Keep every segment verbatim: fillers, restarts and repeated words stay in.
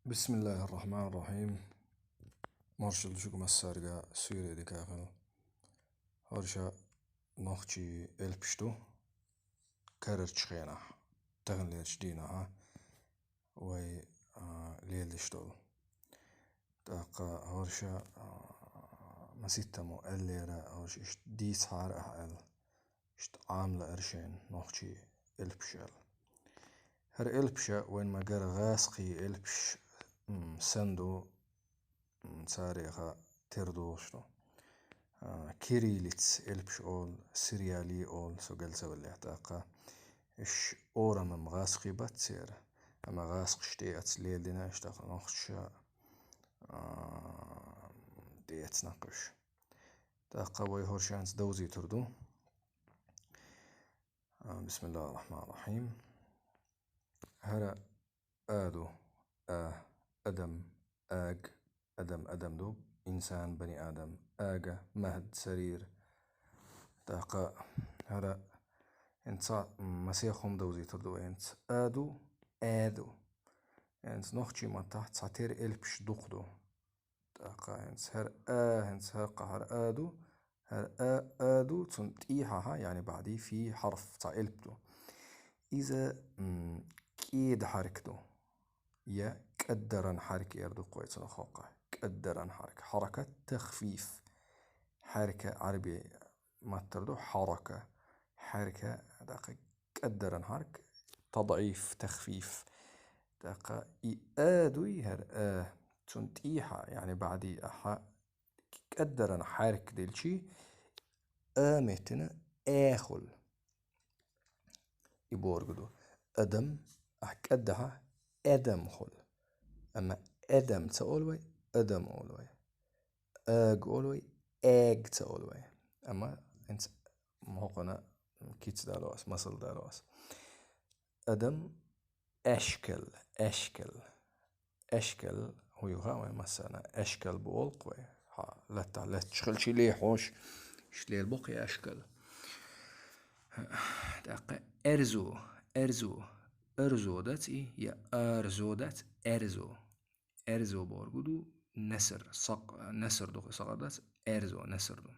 بسم الله الرحمن الرحيم. Маршал шуга массарга, суьйре дика хила. ХӀара ша нохчий элпаш ду карарчу хенахь, таханлерчу дийнахь вай, а, леладеш долу. ТӀаккха хӀара ша, а, маситтамо аьллера, хӀара ша иштта дийцахьара ахьа аьлла. Иштта Ӏамала аршен нохчий элпаш аьлла. ХӀара элпаша вайн ма-гарра гӀазкхий элпаш, м, санна ду, м, цареха тера догӀуш ду. А, кириллиц элпаш олу, сирийли олу, со гал ца валлехь тӀаккха. Иш орамам гӀазкхий бац церан, амма гӀазкхаш тӀеэца леладина иш тӀаккха нохчаша, а, тӀеэцна кхуьш. ТӀаккха вай хӀара шанца довзийтур ду. А, бисмиллахир-рахманир-рахим. ХӀара а ду, а, адам, аг, адам, адам ду, инсан, бани адам, ага, махд, сарир. ТӀаккха хӀара хӀинца масех хӀума довзийтур ду вай хӀинца. А ду, а ду. ХӀинца нохчий маттахь цхьа тера элпаш дукха ду. ТӀаккха хӀинца хӀара а, хӀинца хӀара кхаъ хӀара а ду, хӀара а, а ду, цунна тӀехьа, яъни баъди фи хьарф, цхьа элп ду. Иза, м, кӀеда хьарк ду, я кӀаддаран хьарк эр ду кху вай цунах хӀокху. КӀаддаран хьарк. Хьаракат тахфиф. Хьарка Ӏарби маттара ду хьарака. Хьарка, тӀаккха кӀаддаран хьарк, тадӀиф, тахфиф. ТӀаккха и а дуй хӀара а, цунна тӀехьа, яъни баъди ахьа кӀаддаран хьарк делчи, а меттина а хуьлу. И бохург ду. Адам, ахь кӀаддахьа, адам хуьлу. Амма адам ца олу вай, адам олу вай. Аг олу вай, эг ца олу вай. Амма хӀинца хӀокхунна кица дало ас, масал дало ас. Адам, ашкал, ашкал. Ашкал, хӀун ю хаьа вайн массарна? Ашкал бу олу кху вай. Хьа, латта, латташ хилчи ле хьош, иштта лела боккху ашкал. ТӀаккха эрзу, эрзу. Эрзу дац и, я арзу дац, эрзу. Эрзо бохург ду, наср, сакъ-, наср ду, сакъа дац, эрзо, наср ду.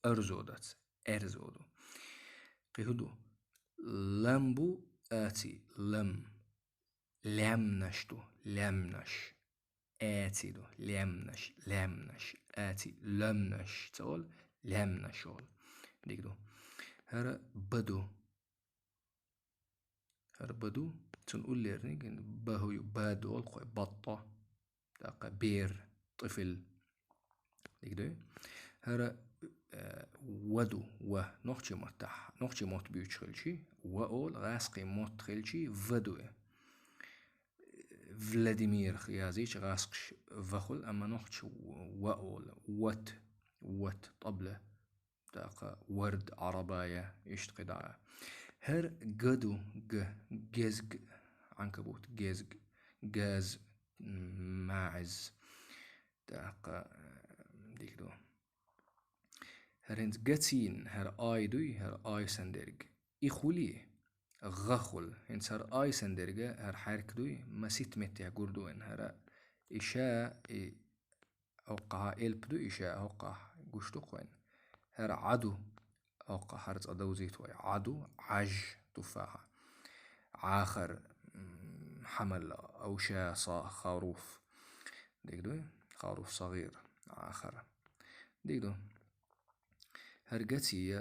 Эрзо дац, эрзо ду. Кхин хӀун ду? Лам бу, аци, лам. Лаьмнаш ду, лаьмнаш. Аци ду, лаьмнаш, лаьмнаш. Аци, лаьмнаш ца олу, лаьмнаш олу. Дика ду. ХӀара ба ду. ХӀара ба ду, цунна уллерниг ба хӀу ю, бад олу кху вай, батта, тӀаккха бер, тӀифил. Дика дуй? ХӀара, э, ва ду, ва, нохчий маттахь, нохчий мотт буьйцуш хилчи, ва олу, гӀазкхийн мотт хилчи, ва ду. Владимир язйича гӀазкхаша ва хуьлу, амма нохчаша ва олу, вот, вот, тӀабла. ТӀаккха вард, Ӏарабая, иштта кхидӀа. ХӀара га ду, га, гезг, Ӏанкабут, гезг, газ, м, маӀиз. ТӀаккха, э, дика ду. ХӀара хӀинца гацийна, хӀара ай дуй, хӀара ай сан дерг. И хуьлий? ГӀа хуьлу. ХӀинца хӀара ай сан дерг, хӀара хьаьрк дуй, маситта меттехь гур ду вайн хӀара. И ша, и хӀоккхахьа элп ду, и ша хӀоккхахь гуш ду кху вайн. ХӀара Ӏа ду, хӀоккхахьара цкъа довзийта вай. Ӏа ду, Ӏаж, туффахьа. Ӏахар, м, хьамал, авша, са-, харуф. Дика дуй? Харуф сагӀир, Ӏахар. Дика ду. ХӀара гацийна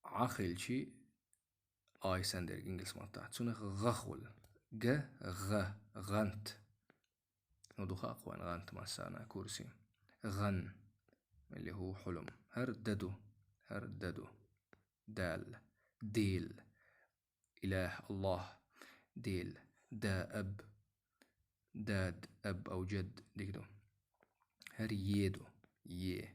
Ӏа хилчи, ай сан дерг ингалс маттахь. Цунах гӀа хуьлу. Га, гӀа, гӀант. Ну, ду хаьа кху вайн гӀант массарна курси. ГӀан, или хӀу хьулум. ХӀара да ду. ХӀара да ду. Дал. Дил. Илах, Аллах. Дил. Да, аб. Дад, аб ау джад. Дика ду. ХӀара е ду. Е.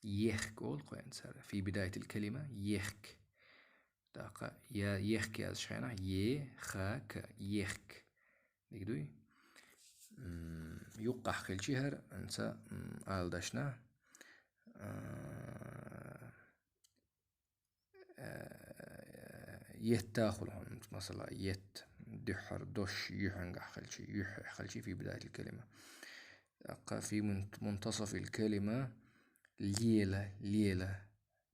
Ехк олу кху вайн цара. Фи бидаятил калима ехк. ТӀаккха я-, ехк яздечу хенахь, е, ха, к, ехк. Дика дуй? М, юккъахь хилчи хӀара, хӀинца, м, ала дашна, а, а, етта хуьлу хьуна, масала, ет. дуьххьара дош юьхьангахь хилчи, юьххьехь хилчи في بداية الكلمة. ТӀаккха في منتصف الكلمة лела, лела,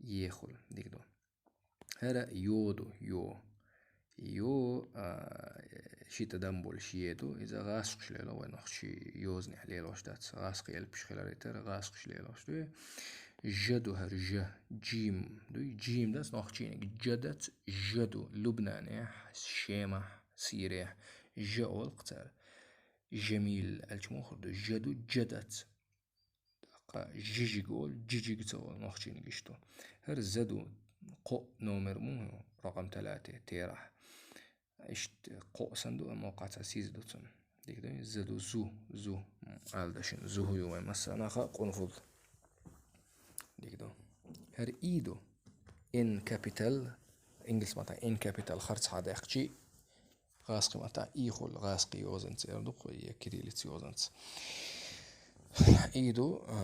е хуьлу. Дика ду. ХӀара йо ду, йо. Йо, а, ши тӀадам болуш е ду, иза гӀазкхаша лело, вай нохчийн йозанехь лелош дац. ГӀазкхийн элпаш хиларе терра гӀазкхаша лелош ду. Жа ду хӀара, жа, джим ду, джим дац нохчийниг, джа дац, жа ду. Лубнанехь, Шемахь, Сирехь жа олу-кх цара. Жамил аьлча муха ду, жа ду, джа дац. ТӀаккха жижиг олу, джижиг ца олу, нохчийниг иштта. ХӀара за ду, кхоъ номер муха ю, ракъам талате, терахь. Иштта кхоъ санна ду, амма воккхахь цхьа сиз ду цунна. Дика ду, за ду, зу, зу, ала дашна, зу хӀу ю вайн массарна а хаьа, къунфул. Дика ду. ХӀара и ду. Н capital, ингалс маттахь N capital харцахьа даьккхичи, гӀазкхийн маттахь и хуьлу, гӀазкхийн йозанца эр ду-кх вай, я кириллица йозанца. И ду, а,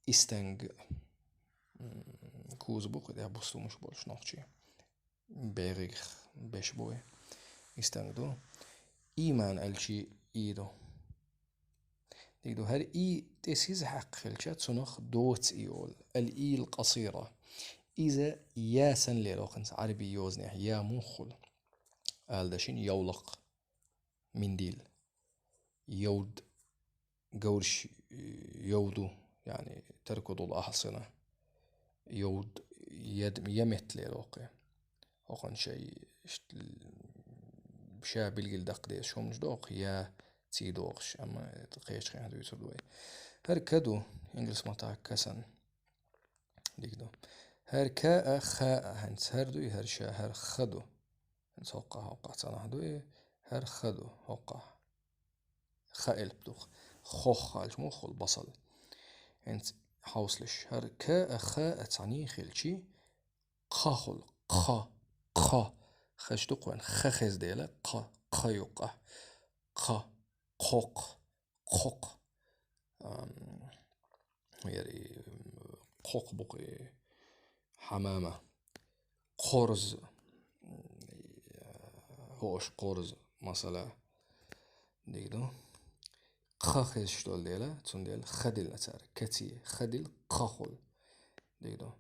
истанг, м, куза бу кху тӀехь бусулмаш болуш нохчий. БегӀигах беш бу вай. Истанг ду. Ийман аьлчи и ду. Дика ду, хӀара и тӀе сиз хьаькхна хилча, цунах доца и олу. Ал-ийл къасира. Иза я санна лело хӀинца Ӏарбийн йозанехь, я муха хуьлу. Ала дашна йовлакх, миндил. Йовд, говраш йовду, яъни таркудул ахьсана. Йовд, я, я метта лело кху. ХӀокхунна шайн ишт-, ша билгал даккха дезаш хӀуманаш ду кху, я ций догӀуш, амма кхечу хенахь дуьйцур ду вай. ХӀара ка ду, ингалс маттахь ка санна. Дика ду. ХӀара ка а, ха а, хӀинца хӀара дуй, хӀара ша, хӀара ха ду. ХӀинца хӀокхахь, хӀокхахь цхьанхьа дуй, хӀара ха ду, хӀокхахь. Ха элп ду-кх. Хох аьлча муха хуьлу, басал. ХӀинца хьовсалаш. ХӀара ка а, ха а цхьаьний хилчи, кха хуьлу, кха, кха. Хаза ду-кх вайн, ха хеза дела, кха, кха юккъехь. Кха, кхокх, кхокх. Ам, яри, кхокх бу-кх и хьамама. Кхорз, хӀоаш кхорз, масала. Дика ду. Кха хезаш долу дела, цундела ха диллина цара. Каций, ха дилла, кха хуьлу. Дика ду.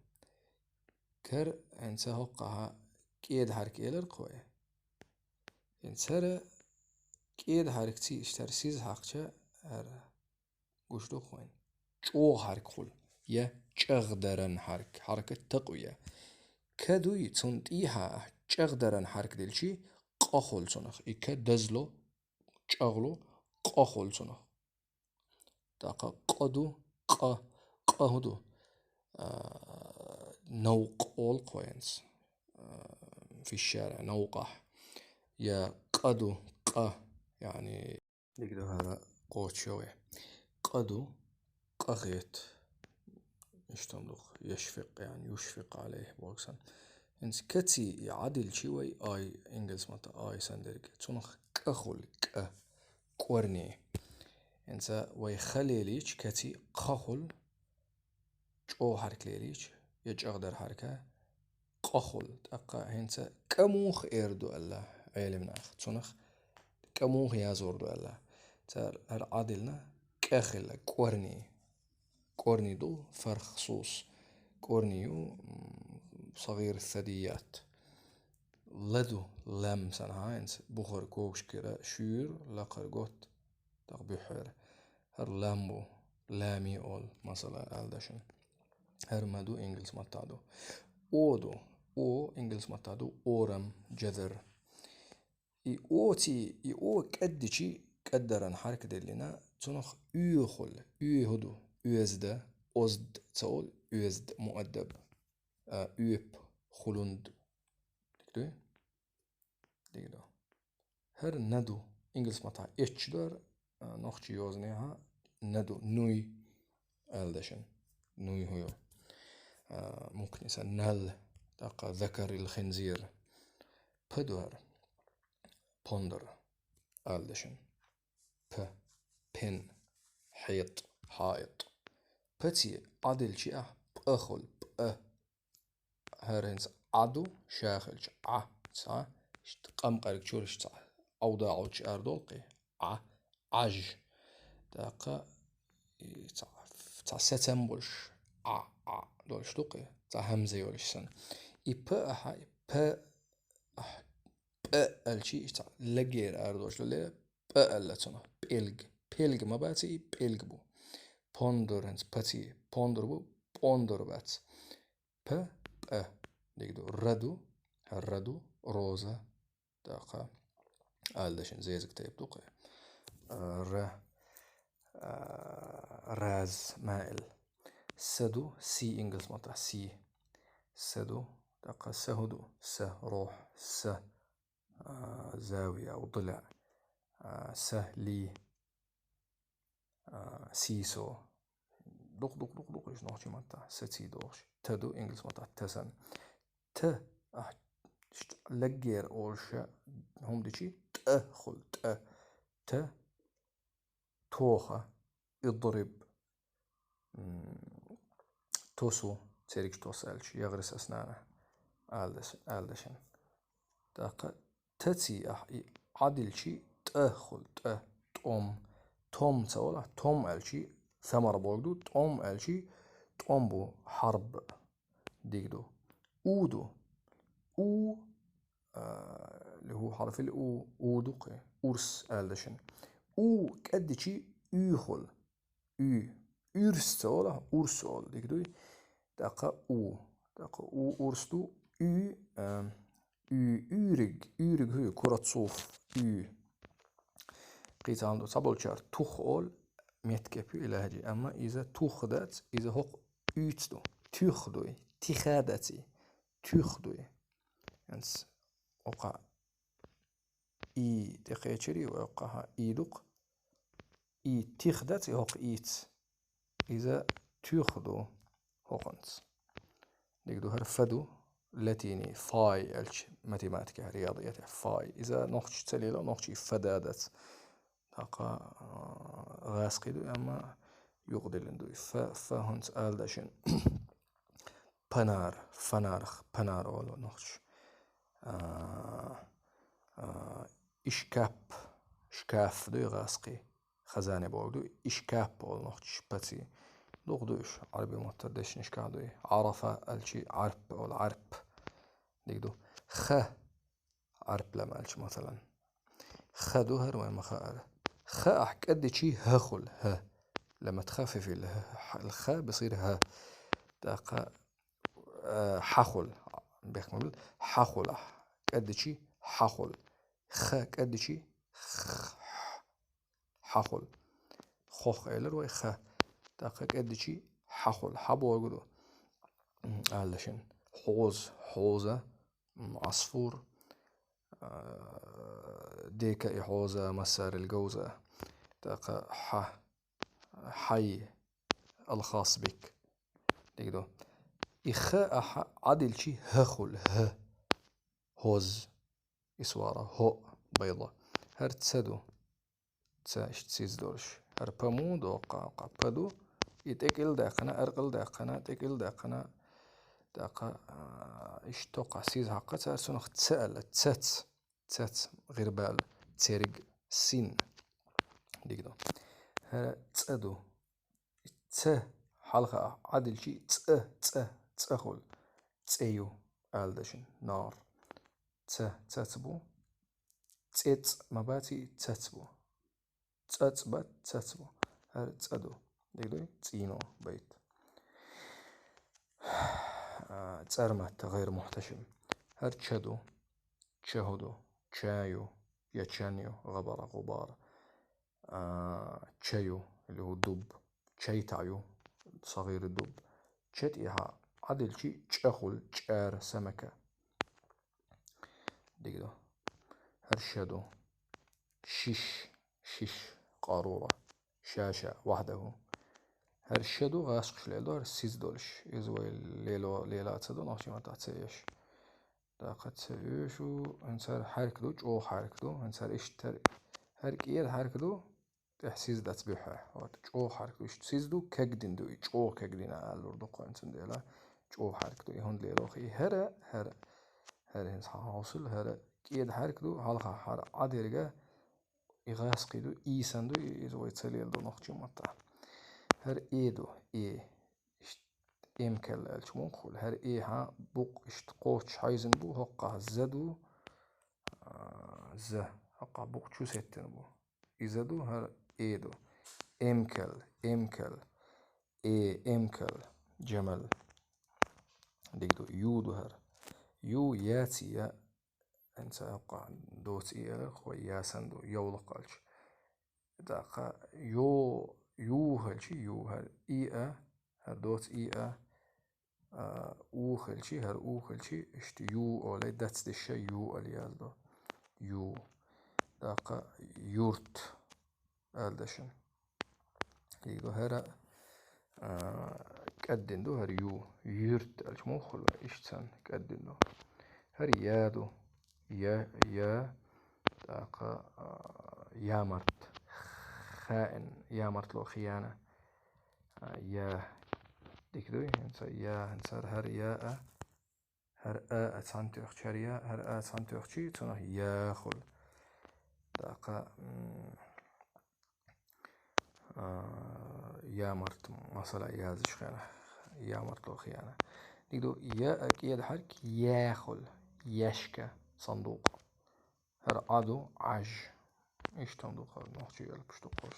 ХӀара хӀинца хӀокхахь кӀеда хьаьрк элира-кх вай. ХӀинца хӀара кӀеда хьаьркций иштта хӀара сиз хьаькхча, хӀара гуш ду-кх вайн. ЧӀогӀа хьаьрк хуьлу. Я чӀагӀдаран хьаьрк. Хьаракат такъвия. Ка дуй, цунна тӀехьа ахь чӀагӀдаран хьаьрк делчи, къа хуьлу цунах. И ка дазло, чӀагӀло, къа хуьлу цунах. ТӀаккха къа ду, къа, къа хӀун ду? А, новкъа олу-кх вай хӀинца. А, في الشارع, новкъахь. Я къа ду, къа, яъни Дика ду, хӀара кхочуш йо вай. Къа ду, къа хета. Иштта ду-кх, яшфикъ, яъни юшфикъ Ӏалайхи бохург санна. ХӀинца каций и Ӏа дилличи вай, ай, ингалс маттахь ай санна дерг. Цунах кӀа хуьлу, кӀа, кӀорни. ХӀинца вай ха лелийча каций кха хуьлу, чӀогӀа хьаьрк лелийча, я чӀагӀдар хьаьрка, къа хуьлу. ТӀаккха хӀинца кӀа муха эр ду аьлла Ӏелам наха, цунах кӀа муха язор ду аьлла. Цара хӀара Ӏа диллина, кӀа хилла, кӀорни. КӀорни ду, фарх, сус. КӀорни ю, м, сагӀир садият. Ла ду, лам санна хӀинца, бухара когашкара шуьйра, лакхара готта, тӀаккха буьххьера. ХӀара лам бу, лами олу, масала, ала дашна. ХӀара ма ду, ингалс маттахь ду. О ду, о, ингалс маттахь ду, орам, джадар. И о ци, и о кӀаддичи, кӀаддаран хьарка деллина, цунах уьйхула, уьйху ду, оьзда, озд ца олу, оьзд, муаддаб. А, оьп, хулунд. Дика дуй? Дика ду. ХӀара на ду. Ингалс маттахь эч ду хӀара, а, нохчийн йозанехьа на ду. Нуй, ала дашна. Нуй хӀу ю. А, мукни сан нал, тӀаккха закарил хинзир. П ду хӀара. Пондар, ала дашна. П. Пен. ХьетӀ. ХьаитӀ. П ци Ӏа дилличи ахь пӀа хуьлу, пӀа. ХӀара хӀинца Ӏа ду, ша хилча, Ӏа, цхьа, иштта къамкъарг чура иштта цхьа, Ӏовдагӏочу арадолу кхин, Ӏа, Ӏаж. ТӀаккха, и, цхьа, цхьа сацам болуш, Ӏа, Ӏа долуш ду кхин, цхьа хьамза йолуш санна. И п ахьа, и п ахьа, пӀ аьлчи, иштта легера арадолуш ду, ле, пӀ аьлла цунах, пӀелг. Пелг ма баций, и пӀелг бу. Пондур, хӀинца паций, пондур бу, пондур бац. П, пӀ. Дика ду. Р ду, р ду, роза. ТӀаккха ала дашна зезаг тайпа ду кхин. Р, а, раз, маьӀил. С ду, си, ингалс маттахь, си. С ду, тӀаккха с хӀу ду, с, рохь, с. А, завия, удуля. А, с, ли. А, сийсо. Дукха, дукха, дукха, дукха, иза нохчийн маттахь, саций дохуш. Т ду, ингалс маттахь, т санна. Т, ахь, ш-, леггера олуша, хӀума дичи, тӀа хуьлу, тӀа. Т, тоха, идриб, м, тосу, церигаш тосу аьлча, ягӀрис ас нана, ала даш-, ала дашна. ТӀаккха таций ахь и Ӏадилчи тӀа хуьлу, тӀа, тӀом. Том ца олу ахь, том аьлчи, самар боху ду, тӀом аьлчи, тӀом бу, хьарб диг ду. У ду. У, а, ли хӀу хьарфил у, у ду кхин, урс ала дашна. У кӀаддичи уьйхула. Уьй. Уьрс ца олу, урс олу, дика дуй? ТӀаккха у. ТӀаккха у урс ду, уьй, а, уьй, уьйриг, уьйриг хӀуй, курацуф, уьй. Кхин цхьа хӀума ду, цхьаболчара тух олу, меткепи илахьаджи, амма иза тух дац, иза хӀокху уьйц ду. Туьх дуй, тиха дац и, туьх дуй. ХӀинца окха и тӀекхечири вай оккхаха и дукха. И тих дац и хӀокху ийц. Иза туьх ду хӀокхунца. Дика ду, хӀара фа ду, латини, фай аьлча, математика, риядаятехь, фай. Иза нохча ца лело, нохчий фа да дац. ТӀаккха, а, гӀаскхий ду, амма юкъадиллина ду. Фа, фа хӀунца ала дашна. Панар, фанарх, панар олу нохчаш. А, а, ишкап, шкаф ду и гӀаскхий. Хазане боху ду, ишкап олу нохчаш, паций. Дукха ду уьш, Ӏарби маттара дешнашкахь ду и. Ӏарафа аьлчи Ӏарп олу, Ӏарп. Дика ду. Ха, Ӏарп лам аьлча, масалан. Ха ду хӀара вайн ма хаара. Ха ахь кӀаддичи хӀа хуьлу, хӀа. Ламат хафифил хӀа, ха бисир хӀа. ТӀаккха, а, хьа хуьлу. Бехк ма билла. Хьа хуьлу ахь. КӀаддичи хьа хуьлу. Ха кӀаддичи х-, хьа хуьлу. Хох элира вай ха. ТӀаккха кӀаддичи хьа хуьлу. Хьа боху ду. М, ала шин. Хьоза, хьоза. М, Ӏасфур, а, дека и хьоза, массарил говза. ТӀаккха хьа, хьай, алхас бик. Дика ду. И ха ахьа Ӏадилчи хӀа хуьлу, хӀа. ХӀоз. Исвара, хӀоъ, байда. ХӀара ца ду. Ца иштта сиз долуш. ХӀара па му доккха, кха па ду. И тӀекӀил даьккхина, аркъил даьккхина, тӀекӀил даьккхина. ТӀаккха, а, иштта токкха сиз хьакха цара цунах ца аьлла, цац, цац, гӀирбал, церг, син. Дика ду. ХӀара цӀа ду. Ца хьалха Ӏадилчи цӀа, цӀа, цӀа хуьлу. ЦӀе ю, ала дашна, нар. Ца, цац бу. ЦӀецӀ ма баций, цац бу. ЦӀацӀ бац, цац бу. ХӀара цӀа ду. Дика дуй? ЦӀийно байт. А, цӀармат, гӀайр мухташим. ХӀара ча ду. Ча хӀу ду. Ча ю. Я чан ю. ГӀабара, гӀубар. А, ча ю. Или хӀу дуб. Чай таӀ ю. СагӀир дуб. Ча тӀехьа Ӏадилчи чӀа хуьлу, чӀара, самака. Дика ду. ХӀара ша ду. Шиш, шиш, къарура. Шаша, вахьдаху. ХӀара ша ду, гӀашкхаш лело, хӀара сиз долуш. Иза вай лело, лела ца ду, нохчийн маттахь ца еш. ТӀаккха ца оьшу, хӀинца хӀара хьаьрк ду, чӀогӀа хьаьрк ду. ХӀинца хӀара иштта хӀара, хӀара кӀера хьаьрк ду. ТӀехь сиз дац буьххье. Вот, чӀогӀа хьаьрк ду. Иштта сиз ду, кагдина ду и, чӀогӀа кагдина алур ду кхоьнцун дела. чӀогӀа хьарк ду, и хӀунда лело хӀа и хӀара, хӀара, хӀара хӀинца хьан хьовсал, хӀара кӀеда хьарк ду, хьалха хӀара Ӏа дерга, и гӀаскхий ду, и санна ду, и, иза вай ца леладу нохчийн маттахь. ХӀара э ду, э, иштта эмкал аьлча муха хуьлу, хӀара э хьан букъ иштта кхоччуш хьайзина бу, хӀоккхахь за ду, а, за, хӀоккхахь букъ чу сеттина бу. Иза ду, хӀара э ду. Эмкал, эмкал, э, эмкал, жамал. Дика ду, ю ду хӀара. Ю яций я, хӀинца хӀоккхахь доцу и аьлла, хӀо я санна ду, йовлакх аьлча. ТӀаккха ю, ю хилчи, ю, хӀара и а, хӀара доцу и а, а, у хилчи, хӀара у хилчи, иштта ю олий, дац дешша ю ала яздо. Ю. ТӀаккха юрт ала дашна. Дика ду, хӀара, а, кӀаддина ду, хӀара ю. Юрт аьлча муха хуьлу, иштта санна кӀаддина ду. ХӀара я ду. Я, я, тӀаккха, а, ямарт. Хаьан, ямартло хиана. А, я. Дика дуй? ХӀинца я, хӀинца хӀара я а. ХӀара а, а цхьаьна тоьхча, хӀара я, хӀара а цхьаьна тоьхчий, цунах я хуьлу. ТӀаккха, м, а, ямарт, масала, язаш хенахь, ямартло хиана. Дика ду, я а кӀеда хьарк я хуьлу, яшка, сандукъ. ХӀара Ӏа ду, Ӏаж. Иштта ду хӀара нохчийн элпаш ду кхуш.